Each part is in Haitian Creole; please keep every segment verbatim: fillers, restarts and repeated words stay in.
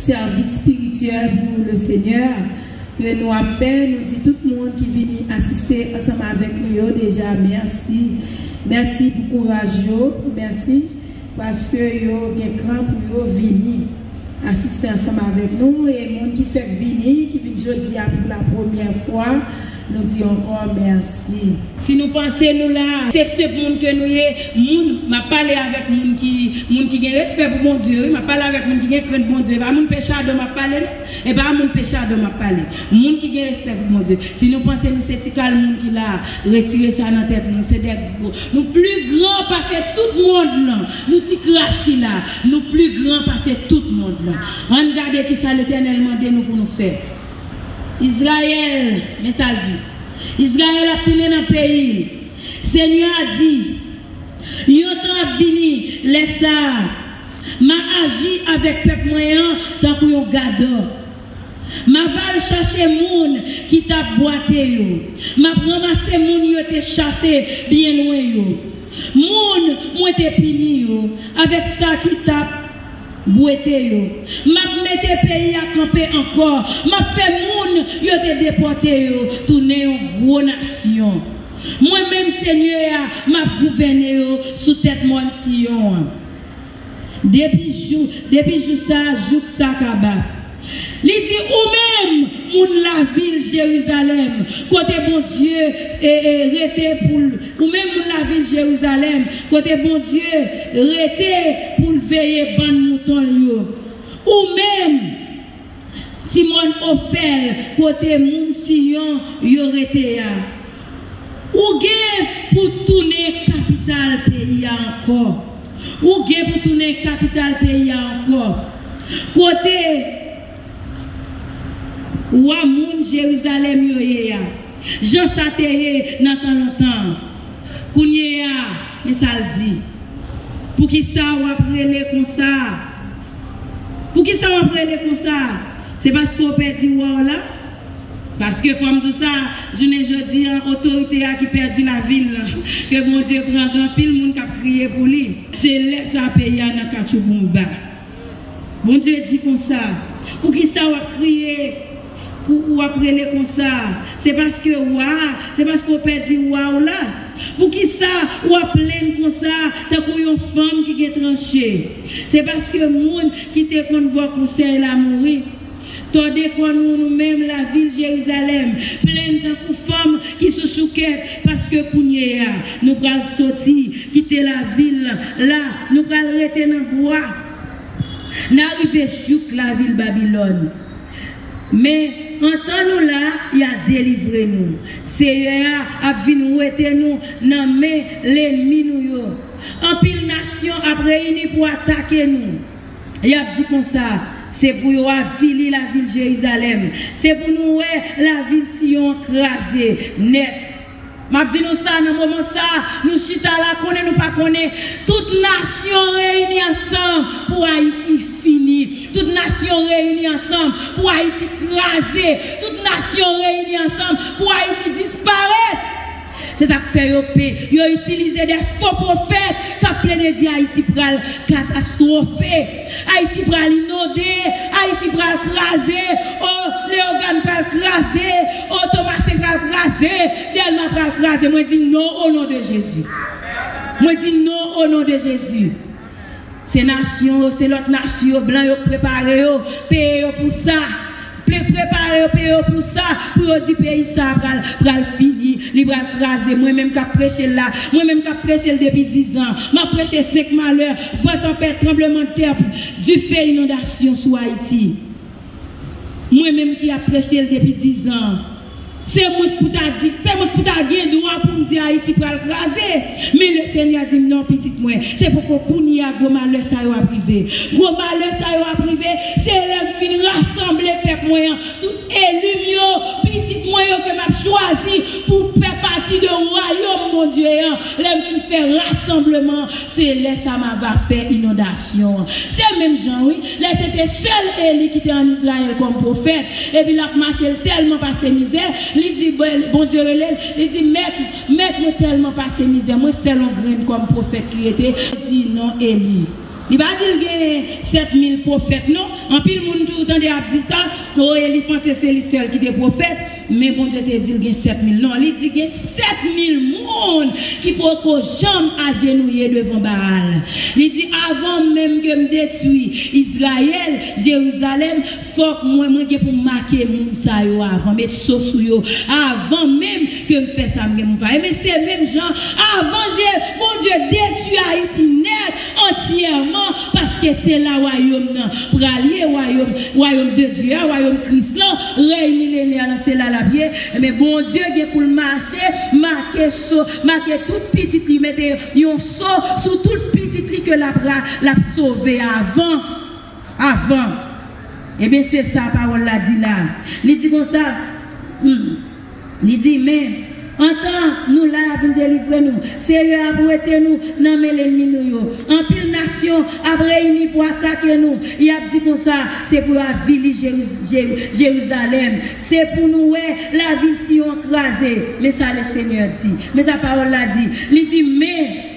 Sèvis espirityèl pou le Senyè ke nou ap fè. Nou di tout moun ki vini asiste ansanm avèk nou yo deja mèsi. Mèsi pou kouraj yo. Mèsi paske yo gen kran pou yo vini asiste ansanm avèk nou. E moun ki fèk vini, ki vin jodi a pou la premyè fwa, nou di ankò mèsi. Si nou panse nou la, se senp moun ke nou ye, moun, m ap pale avèk moun ki, moun ki gen respè pou Bondye, wi, m ap pale avèk moun ki gen krent Bondye, e pa moun pechado m ap pale, non, e pa moun pechado m ap pale, moun ki gen respè pou Bondye. Si nou panse nou se ti kal moun ki la, retire sa nan tèt nou, se de gwo, nou pli gran pase tout mond lan, nou ti kras ki la, nou pli gran pase tout mond lan. Ann gade kisa Letènèl mande nou pou nou fè. Izrayèl, men sa l di. Izrayèl ap tounen nan peyi l. Senyè a di, yon tan ap vini, lè sa a, m a aji avèk pèp mwen an tankou yon gadò. M ap al chache moun ki t ap bwate yo. M ap ranmase moun yo te chase byen lwen yo. Moun mwen te pini yo avèk sa ki t ap bwete yo. M ap mete peyi a kanpe ankò. M ap fè moun yo te depòte yo tounen yon gwo nasyon. Mwen menm, Senyè a, m ap gouvène yo sou tèt mòn Siyon an. Depi jou, depi jou sa a jouk sa kaba. Li di, ou menm, moun lavil Jerizalèm, kote Bondye e, e, rete pou l, ou menm, moun lavil Jerizalèm, kote Bondye rete pou l veye bann mouton l yo. Ou menm, ti mòn Ofèl, kote moun Siyon yo rete a. Ou gen pou tounen kapital peyi a ankò. Ou gen pou tounen kapital peyi a ankò. Kote wa moun Jerizalèm yo ye a. Jan sa te ye nan tan lontan. Kounye a, men sa l di. Poukisa w ap rele konsa? Poukisa w ap rele konsa? Se paske w pèdi wa w la? Paske fò m di w sa, jounen jodi a, otorite a ki pèdi lavil lan, ke Bondye pran, gen anpil moun k ap kriye pou li. Se lè sa a peyi a nan katchouboumba. Bondye di konsa, poukisa w ap kriye, pou w ap rele konsa? Se paske wa, se paske w pèdi wa w la. Poukisa w ap plenn konsa tankou yon fanm ki gen tranche? Se paske moun ki te konn ba w konsèy la mouri. Tòde kò nou, nou menm lavil Jerizalèm, plenn tankou fanm ki sou choukèt, paske kounye a, nou pral soti, kite lavil la, nou pral rete nan bwa. N a rive jouk lavil Babilòn. Men, antan nou la, y a delivre nou. Seyè a ap vin wete nou nan men lènmi nou yo. Anpil nasyon ap reyini pou atake nou. Y ap di konsa, se pou yo avili lavil Jerizalèm. Se pou nou wè lavil Siyon an kraze nèt. M ap di nou sa nan moman sa, nou chita la, konnen nou pa konnen, tout nasyon reyini ansanm pou Ayiti fini. Tout nasyon reyini ansanm pou Ayiti kraze. Tout nasyon reyini ansanm pou Ayiti disparèt. Se sa k fè yo pe, yo itilize de fo pwofèt k ap plede di Ayiti pral katastwofe. Ayiti pral inonde, Ayiti pral kraze, o Leyogàn pral kraze, o Tomasen pral kraze, Dèlma pral kraze. Mwen di non o non de Jezi. Mwen di non o non de Jezi. Se nasyon yo, se lòt nasyon yo, blan yo k prepare yo, peye yo pou sa. Pre-, prepare yo, peye yo pou sa, pou yo di peyi sa a pral, pral fini, li pral kraze. Mwen menm k ap preche l la, mwen menm k ap preche l depi dizan, m ap preche senk malè, van tanpèt, tranblemanntè, dife, inondasyon sou Ayiti. Mwen menm ki ap preche l depi dizan, se mwen k pou ta di, se mwen k pou ta gen dwa pou m di Ayiti pral kraze. Men Lesenyè di m, non, pitit mwen, se poko kounye a gwo malè sa yo ap rive. Gwo malè sa yo ap rive, se lè m fin rasanble pèp mwen an, tout eli m yo, pitit mwen yo ke m ap chwazi pou fè pati de wayòm Bondye an. Lè m fin fè rasanbleman, se lè sa m ava fè inondasyon an. Se menm jan, wi. Lè se te sèl Eli ki te ann Izrayèl kòm pwofèt, epi l ap mache, l tèlman pase mizè, li di, Bondye rele l, li di, Mèt, Mèt, mwen tèlman pase mizè, mwen sèl yon grenn kòm pwofèt ki rete. Li di, non, Eli. Li pa di l gen sèt mil pwofèt, non. Anpil moun tou tande ap di sa, o, e li panse se li sèl ki te pwofèt, men Bondye te di l gen sèt mil. Non, li di gen sèt mil moun ki poko janm ajenouye devan Baal. Li di, avan menm ke m detwi Izrayèl, Jerizalèm, fòk mwen, mwen gen pou m make moun sa yo avan, met so sou yo, avan menm ke m fè sa m gen pou m fè. Ebyen, se menm jan, avan Je-, Bondye detwi Ayiti nèt, antyèman, paske se la wayòm nan pral ye, wayòm, wayòm de Dye a, wayòm Kris lan, rèy milenè lan, se la l ap ye. Ebyen, Bondye gen pou l mache, make so, make tout pitit li, mete yon so sou tout pitit li ke l ap ra-, l ap sove avan. Avan. Ebyen, se sa pawòl la di la. Li di konsa, hmm, li di, men, antan nou la a vin delivre nou, Seyè ap wete nou nan men lènmi nou yo. Anpil nasyon ap reyini pou atake nou. Y ap di konsa, se pou yo avili Jeri-, Jeri-, Jerizalèm. Se pou nou wè lavil Siyon an kraze. Men sa Lesenyè di. Men sa pawòl la di. Li di, men,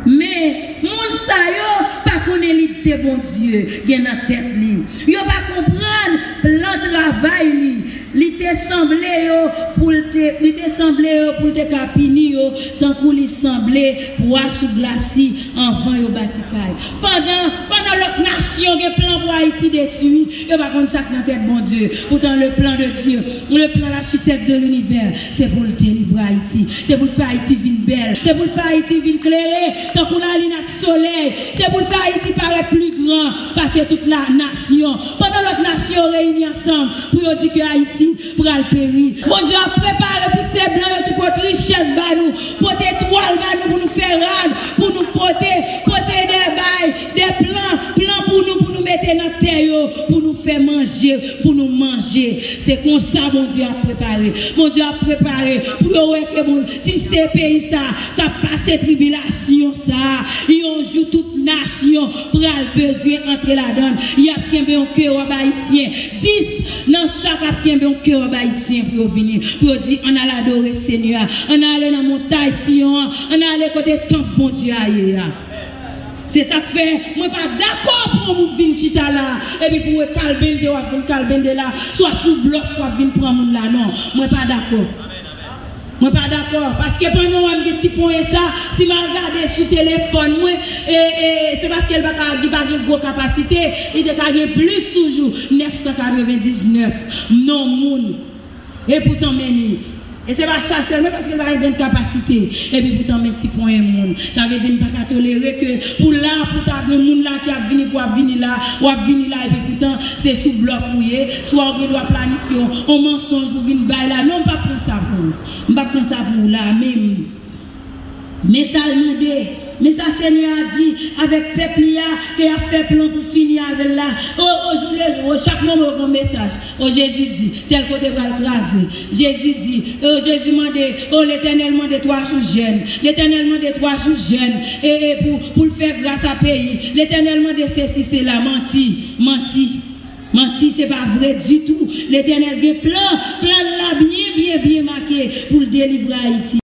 Men, moun sa yo pa konnen lide Bondye gen nan tèt li. Yo pa konprann plan travay li. Li te sanble yo pou l te, li te sanble yo pou l te ka pini yo, tankou li sanble pwa sou glasi anvan yo bati kay. Pandan, pandan lòt nasyon gen plan pou Ayiti detwi, yo pa konn sa k nan tèt Bondye. Poutan, le plan de Dieu, le plan l'architecte de l'univers, se pou l delivre Ayiti. Se pou l fè Ayiti vin bèl. Se pou l fè Ayiti vin klere, tankou lalin ak solèy. Se pou l fè Ayiti parèt pli gran pase tout la nasyon. Pandan lòt nasyon reyini ansanm pou yo di ke Ayiti pral peri. Bondye ap prepare pou se blan yo ki pot richès ba nou, pot etwal ba nou pou nou fè rad, pou nou pote, pote de bay, de plan, plan pou nou, pou nou mete nan tè yo, pou nou fè manje, pou nou manje. Se konsa Bondye ap prepare. Bondye ap prepare pou yo wè ke bon, si se peyi sa k ap pase tribilasyon sa, yon jou tout nasyon pral bezwen antre ladan l. Y ap kenbe yon kewòb ayisyen. Dis nan chak ap kenbe yon kewòb ayisyen pou yo vini, pou yo di, ann al adore Senyè a, ann ale nan montay Siyon an, ann ale kote tanp Bondye a ye a. Se sa k fè mwen pa dakò pou yon moun vin chita la, epi pou w kalbende, w ap vin kalbende la, swa sou blòf w ap vin pran moun la. Non, mwen pa dakò. Mwen pa dakò, paske pandan w ap gen ti ponyen sa, si m al gade sou telefòn mwen, e, e, se paske l pa ka, li pa gen gwo kapasite, li te ka gen plis toujou, nèf san katrevendiznèf non moun. E poutan men li. E se pa sa sèlman, paske l pa gen grann kapasite. Epi poutan men ti ponyen moun. Sa vle di m pa ka tolere ke pou la, pou ta gen moun la ki ap vini, pou ap vini la, w ap vini la, epi poutan se sou blòf ou ye, swa ou gen dwa planifye yon, yon mansonj pou vin bay la. Non, m p ap pran sa pou ou. M p ap pran sa pou ou la, menm. Men sa l mande, men sa Senyè a di avèk pèp li a, ke y ap fè plan pou fini avè l la. O, o jou le jou, o chak moman yo gen mesaj. O Jezi di, tèl kote pral kraze. Jezi di, o Jezi mande, o Letènèl mande twa jou jèn. Letènèl mande twa jou jèn. E, e pou, pou l fè gras a peyi. Letènèl mande sesi, sela, manti, manti. Manti, se pa vre ditou. Letènèl gen plan, plan l la byen, byen, byen make pou l delivre Ayiti.